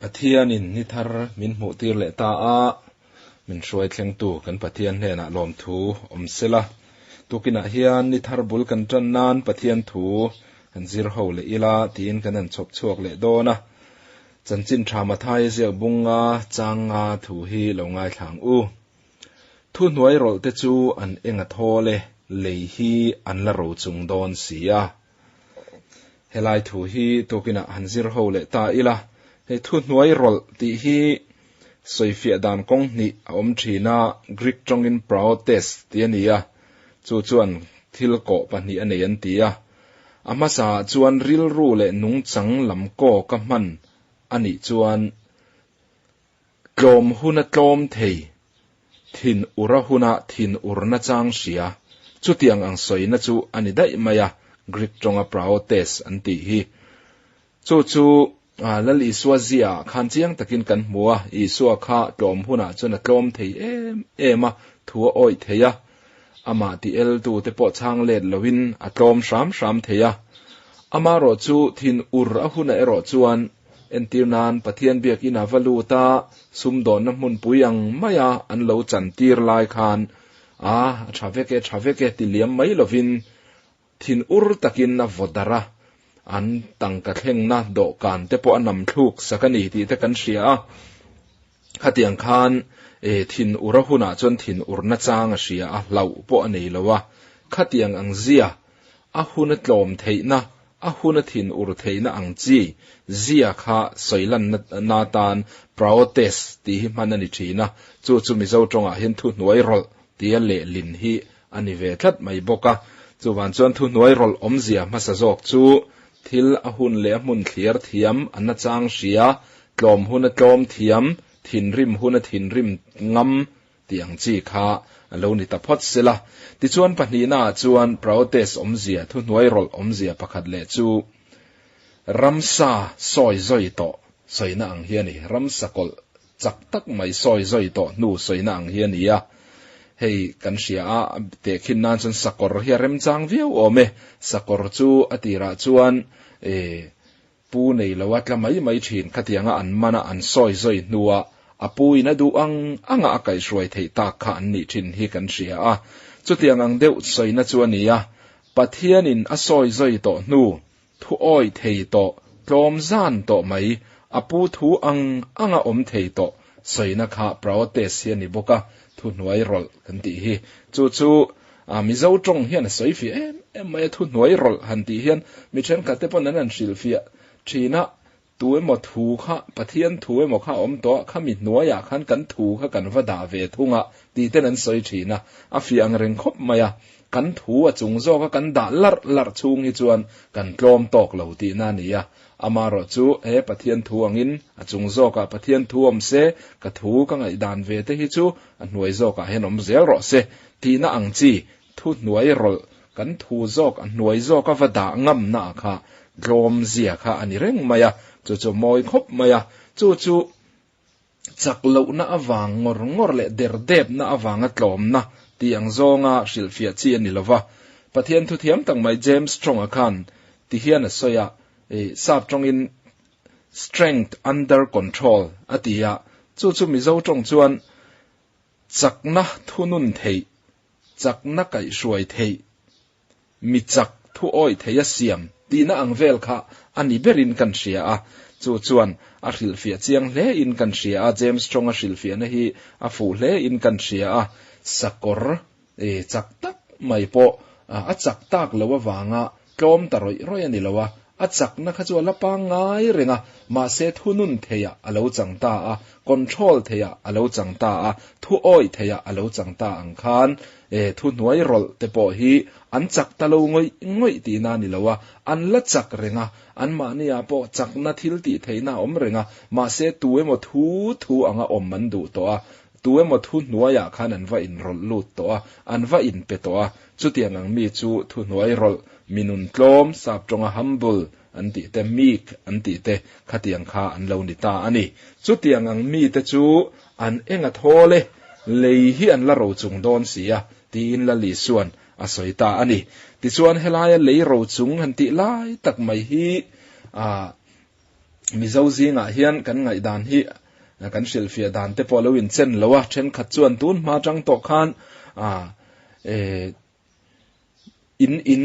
Pathianin ni thar min hmuh tir leh ta a, min hruai thlengtu kan Pathian hnenah lawmthu awm sela. Tukinah hian ni thar bul kan tan nan Pathian thu kan zir ho leh ila tiin kan han chhawp chhuak leh dawn a. Chanchin tha Mathaia ziak bunga changa thu hi lo ngaithla ang u. Thuhnuai rawlh te chu an eng a thawl e, lei hi an la ro chung dawn si a. Helai thu hi tukinah han zir ho leh ta ila, hei thuhnuai rawlh tih hi sawifiah dan kawng hnih a awm thin a, Greek tawngin praotes tih a ni a, chu chuan thil kawh pahnih a nei an ti a. A hmasaah chuan rilru leh nungchang lam kawka hman a nih chuan Tlawm huna tlawm thei, thin ura huna thin urna chang hria, chutiang ang sawina chu a ni daih mai a, Greek tawnga praotes an tih hi. Chu chu Lal Isua ziaah khan chiang takin kan hmu a, Isua kha tlawm hunah chuan a tlawm thei em em a, thu a awih thei a, amah ti eltute pawh chhang let loin a tlawm hram hram thei a. Amaherawhchu thin ur a hunah erawh chuan Entir nan Pathian biakinn a va lut a, sumdawnna hmunpui ang maia an lo chantir lai khan, A, a tha vek e, tha vek e ti liam mai lovin thin ur takin a vaw darh a, an tangka thlengna dawhkan te pawh a nam thluk sak a ni tih te kan hria a. Khatiang khan e thin ur a hunah chuan thin urna chang a hria a, hlauh pawh a nei lo a. Khatiang ang zia, a hun a tlawm theihna A hun a thin ur theihna ang chi zia kha sawi lanna na tan praotes tih hi hman a ni thin a, chu chu Mizo tawngah hian thuhnuai rawlh tia lehlin hi a ni ve tlat mai bawk a. Chuvang chuan thuhnuai rawlh awmzia hmasa zawk chu thil a hun leh a hmun thliar thiam, a nachang hria, tlawm hun a tlawm thiam, thinrim hun a thinrim ngam tih ang chi kha a lo ni ta phawt sela. Tichuan pahnihnaah chuan Praotes awmzia, thuhnuai rawlh awmzia pakhat leh chu ramsa sawi zawi tawh sawina ang hi a ni. Ramsa kawlh chak tak mai sawi zawi tawh hnu sawina ang hi a ni a. Hei kan hria a, tehkhin nan chuan sakawr hi a remchang viau awm e. Sakawr chu a tirah chuan Pu nei lo a tla mai mai thin khatianga an man a an sawi zawi hnua a pu in a duh ang anga a kaihhruai theih tak kha an nih thin hi kan hria a. Chutiang ang deuh sawina chu a ni a, Pathianin a sawi zawi tawh hnu, thu awi thei tawh, tlawm zan tawh mai, a pu thu ang anga awm thei tawh sawina kha praotes hi a ni bawk a, thuhnuai rawlh kan tih hi. Chu chu A Mizo tawng hian a sawi fiah em em mai a, thuhnuai rawlh han tih hian mi thenkhat te pawn an han hrilh fiah thin a, tu emaw thu kha Pathian thu emaw kha a awm tawh a, khami hnuaiah khan kan thu kha kan va dah ve thung a tih ten an sawi thin a, a fiah ang reng khawp mai a, kan thu a chung zawka kan dah larh larh chhung hi chuan kan tlawm tawk lo tihna a ni a, amaherawh chu he Pathian thu angin a chung zawkah Pathian thu awm se, ka thu ka ngaihdan ve te hi chu a hnuai zawkah hian awm zel rawh se Tihna ang chi, thu hnuai rawlh, kan thu zawk a hnuai zawk a va dah ngamna ah kha tlawm zia kha a ni reng mai a, chu chu mawi khawp mai a, chu chu chak lohna avang ngawr ngawr leh derdepna avanga tlawmna tih ang zawnga hrilhfiah chi a ni lo va. Pathian thu thiam tak mai James Strong-a khan ti hian a sawi a, sap tawngin strength under control a ti a, chu chu Mizo tawng chuan Chakna thunun theih, chakna kaihhruai theih, mi chak thu awih theih a siam tihna ang vel kha a ni berin kan hria a, chu chuan a hrilhfiah chiang hle in kan hria a, James Strong a hrilhfiahna hi a fuh hle in kan hria a, sakawr chak tak mai pawh a chak tak lo avanga tlawm ta rawih rawih a ni lo a, a chakna kha chu a la pangngai reng a, mahse thunun theiah a lo chang ta a, control theiah a lo chang ta a, thu awih theiah a lo chang ta ang khan e thu hnuai rawlh te pawh hi an chak ta lo ngawih ngawih tihna a ni lo a, an la chak reng a, anmahniah pawh chakna thil tih theihna a awm reng a, mahse tu emaw thu thu anga awm an duh tawh a, tu emaw thu hnuaiah khan an va inrawlh lut tawh a, an va inpe tawh a, Chutiang ang mi chu thuhnuai rawlh, mi nun tlawm, sap tawnga humble an tih te, meek an tih te, khatiang kha an lo ni ta a ni. Chutiang ang mite chu an eng a thawl e, lei hi an la ro chung dawn si a, tiin Lal Isua'n a sawi ta a ni. Tichuan helaia lei ro chung han tih lai tak mai hi, ah. Mizo zingah hian kan ngaihdan hi kan hrilhfiah dan te pawh lo inchen lo a, thenkhat chuan tun hma tang tawh khan in in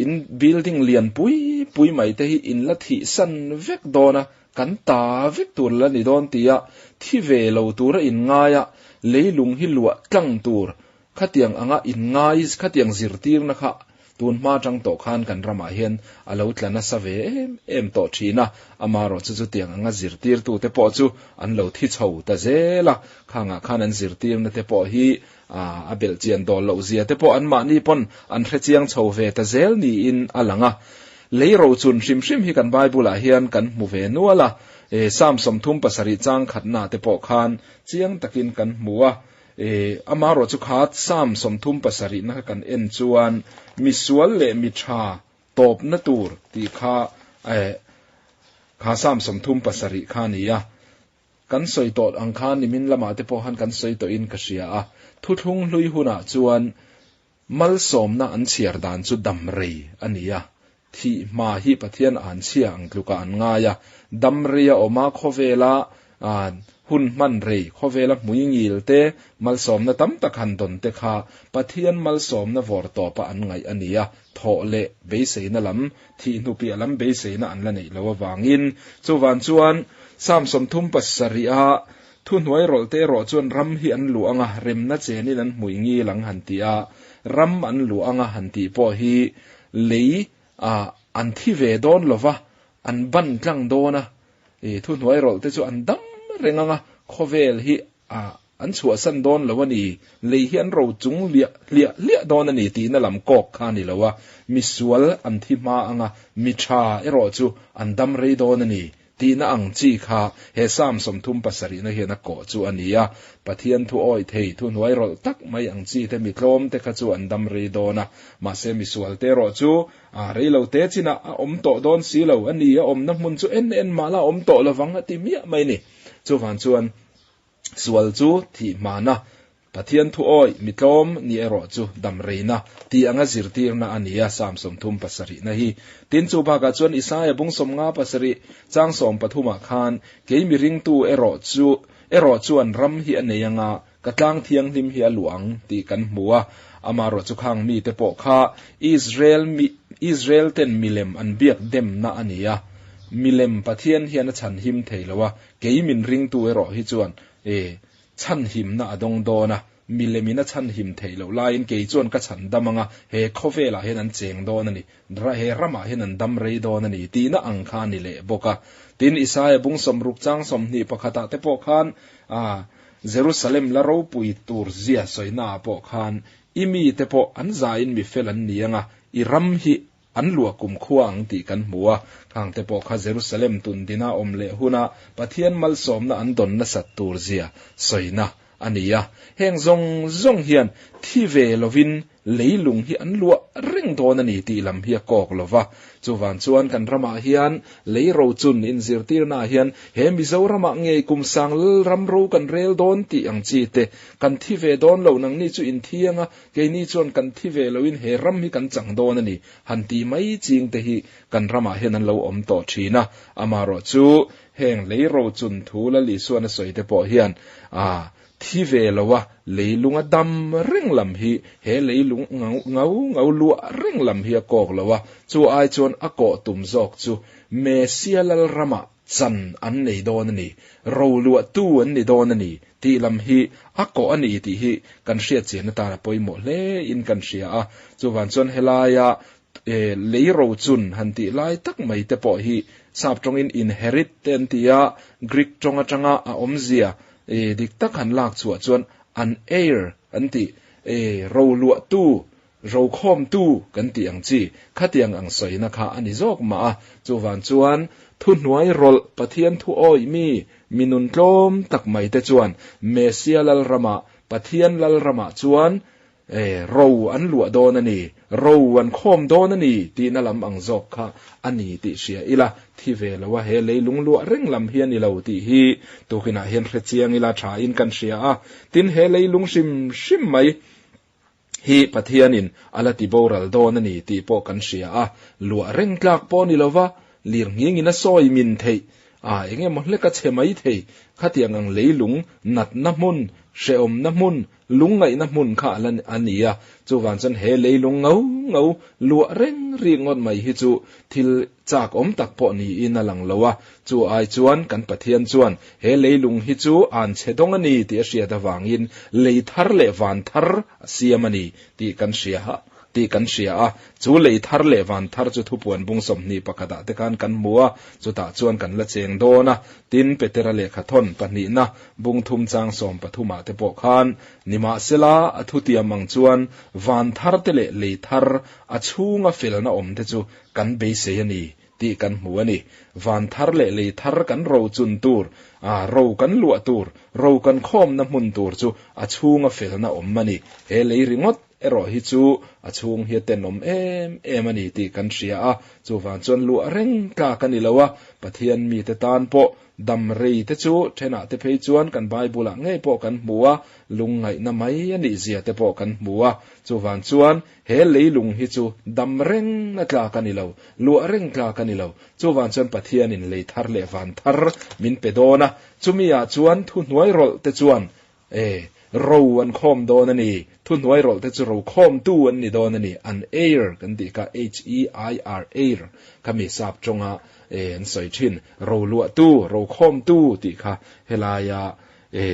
in building lian pui pui mai te hi in la thih san vek dawn a, kan ta vek tur la ni dawn tia thi ve lo tura in ngai a, leilung hi luah tlang tur Khatiang anga inngai, khatiang zirtirna kha tun hma atang tawh khan kan ramah hian a lo tla nasa ve em em tawh thin a, amaherawh chu chutiang anga zirtirtute pawh chu an lo thi chho ta zel a, khangah khan an zirtirna te pawh hi a belhchian dawl loh zia te pawh anmahni pawn an hrechiang chho ve ta zel niin a lang a. Lei rochun hrim hrim hi kan Bible-ah hian kan hmu ve nual a, Psalm 37 chang khatna te pawh khan chiang takin kan hmu a, E, amaherawh chu kha Psalm 37 na kha kan en chuan misual leh mi tha tawpna tur tih kha e, kha Psalm 37 kha a ni a. Kan sawi tawh ang khan nimin lamah te pawh khan kan sawi tawhin ka hria a. Thuthlung hlui hunah chuan malsawmna an chhiar dan chu dam rei a ni a. Thih hma hi Pathian an chhia ang tlukah an ngai a, dam rei a awm a, khawvela hun hman rei, khawvela hmui ngil te, malsawmna tam tak han dawn te kha Pathian malsawmna vawr tawpa an ngaih a ni a, thawh leh beiseina lam, thih hnu piah lam beiseina an la neih loh avangin. Chuvan chuan Psalm 37 a thuhnuai rawlh te erawh chuan ram hi an luh anga remna chenin an hmui ngil ang han ti a, ram an luh anga han tih pawh hi Lei ah an thi ve dawn lo va, an ban tlang dawn a, i thuhnuai rawlh te chu an dam reng ang a, khawvel hi ah an chhuahsan dawn lo a ni, lei hi an ro chung liah hliah hliah dawn a ni tihna lam kawk kha a ni lo a, misual an thi hma ang a, mi tha erawh chu an dam rei dawn a ni Tihna ang chi kha he Psalm 37 na hian a kawh chu a ni a. Pathian thu awih thei, thu hnuai rawlh tak mai ang chi te mi tlawm te kha chu an dam rei dawn a. Mahse misual te erawh chu a rei lo te chinah a awm tawh dawn si lo a ni, a awmna hmun chu en en mah la a awm tawh lovang a ti miah mai ni. Chuvang chuan sual chu thih hmana Pathian thu awih mi tlawm ni erawh chu dam reina tih anga zirtirna a ni a, Psalm 37 na hi. Tin, chu bakah chuan Isaia bung 57 chang 13 ah khan, Kei mi ringtu erawh chu erawh chuan ram hi a nei anga, ka tlang thianghlim hi a luh ang, tih kan hmu a. Amaherawh chu khang mite pawh kha Israel mi Israel ten milem an biak demna a ni a, milem Pathian hian a chhanhim thei lo a, kei min ringtu erawh hi chuan e Chhanhimna a dawng dawn a, milemin a chhanhim theih loh laiin kei chuan ka chhan dam ang a, he khawvelah hian an cheng dawn a ni, he ramah hian an dam rei dawn a ni tihna ang kha a ni leh bawk a. Tin, Isaia bung sawmruk chang 21 ah te pawh khan, ah, Jerusalem la ropui tur zia sawinaah pawh khan, I mite pawh an zain mi fel an ni ang a, i ram hi An luah kum khua ang tih kan hmu a, khangte pawh kha Jerusalem tundina awm leh huna Pathian malsawmna an dawn nasat tur zia sawina a ni a. Heng zawng zawng hian thi ve lovin leilung hi an luah reng dawn a ni tih lam hi a kawk lo va. Chuvang chuan kan ramah hian lei rochun inzirtirnaah hian he Mizoramah ngei kum sang ram ro kan rel dawn tih ang chi te kan thi ve dawn lo nangni chu inthiang a, Keini chuan kan thi ve loin he ram hi kan chang dawn a ni, han ti mai ching te hi kan ramah hian an lo awm tawh thin a. Amaherawh chu heng lei rochun thu Lal Isuan a sawi te pawh hian a thi ve lo a, leilung a dam reng lam hi he leilung ngau ngau luah reng lam hi a kawk lo a, chu ai chuan a kawh tum zawk chu Mesia Lal ramah chan an nei dawn a ni, roluahtu an ni dawn a ni tih lam hi a kawh a ni tih hi kan hriat chian atan a pawimawh hle in kan hria a. Chuvang chuan helaia lei rochun han tih lai tak mai te pawh hi sap tawngin inherit te an ti a, Greek tawng atanga a awmzia dik tak han lak chhuah chuan an heir an tih roluahtu Rokhawmtu kan tih ang chi, khatiang ang sawina kha a ni zawk mah a. Chuvang chuan thuhnuai rawlh Pathian thu awih mi, mi nun tlawm tak mai te chuan Messia Lalramah, Pathian Lalramah chuan ro an luah dawn a ni, ro an khawm dawn a ni tihna lam ang zawk kha a ni tih hria ila, thi ve lo a, he leilung luah reng lam hi a ni lo tih hi tukinah hian hre chiang ila thain kan hria a. Tin, he leilung hrim hrim mai, hi Pathianin a la ti boral dawn a ni tih pawh kan hria a, luah reng tlak pawh ni lova lir nghingin a sawi min theih a. A eng emaw hlek a chhe mai thei. Khatiang ang leilung natna hmun, hrehawmna hmun, lungngaihna hmun kha a la a ni a. Chuvang chuan he leilung ngau ngau luah reng rikngawt mai hi chu thil chak awm tak pawh niin a lang lo a. Chu ai chuan kan Pathian chuan he leilung hi chu an chhe dawng a ni tih a hriat avangin lei thar leh van thar a siam a ni tih kan hria a tih kan hria a. Chu lei thar leh van thar chu thupuan bung 20 pakhatah te khan kan hmu a, chutah chuan kan la cheng dawn a. Tin, Petera lehkha thawn pahnihna bung thum chang sawm pathumah te pawh khan, Nimahsela, a thutiam ang chuan van thar te leh lei thar a chhunga felna awm te chu kan beisei a ni tih kan hmu a ni. Van thar leh lei thar kan ro chun tur, a ro kan luah tur, ro kan khawmna hmun tur chu a chhunga felna awm a ni. He lei ringawt erawh hi chu a chhung hi a tenawm em em a ni tih kan hria a, chuvang chuan luah reng tlak a ni lo a, Pathian mite tan pawh Dam rei te chu thenah te phei chuan kan Bible-ah ngei pawh kan hmu a, lungngaihna mai a nih zia te pawh kan hmu a. Chuvang chuan he leilung hi chu dam rengna tlak a ni lo, luah reng tlak a ni lo. Chuvang chuan Pathianin lei thar leh van thar min pe dawn a, chumi-ah chuan thuhnuai rawlh te chuan E, ro an khawm dawn a ni. Thuhnuai rawlh te chu ro khawmtu an ni dawn a ni. An heir kan tih kha, H-E-I-R, heir, kha mi sap tawnga e an sawi thin. Ro luahtu, ro khawmtu tih kha helaia e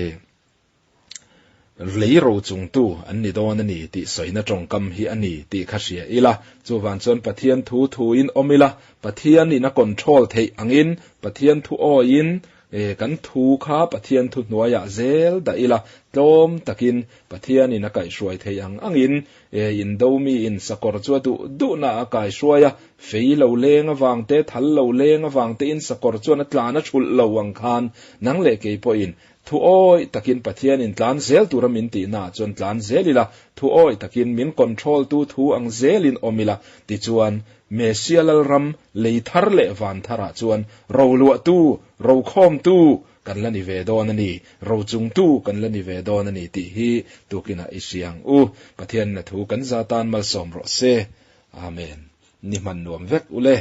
lei ro chungtu an ni dawn a ni tih sawina tawngkam hi a ni tih kha hria ila. Chuvang chuan Pathian thu thuin awm ila, Pathianin a control theih angin, Pathian thu awiin E, kan thu kha Pathian thu hnuaiah zel dah ila, tlawm takin Pathianin a kaihhruai thei ang angin, e, indo miin sakawr chu a duh duhna a kaihruai a, fei lo leng avang te, thal lo leng avang tein sakawr chuan a tlan a thulh lo ang khan, nang leh kei pawhin thu awih takin Pathianin tlan zel tura min tihnaah chuan tlan zel ila, thu awih takin min control tu thu ang zelin awm ila, tichuan Mesia Lalram lei thar leh van tharah chuan roluahtu, rokhawmtu kan la ni ve dawn a ni, rochungtu kan la ni ve dawn a ni tih hi tukinah i hria ang u. Pathian na thu kan za tan malsawm rawh se. Amen. Ni hman nuam vek ule.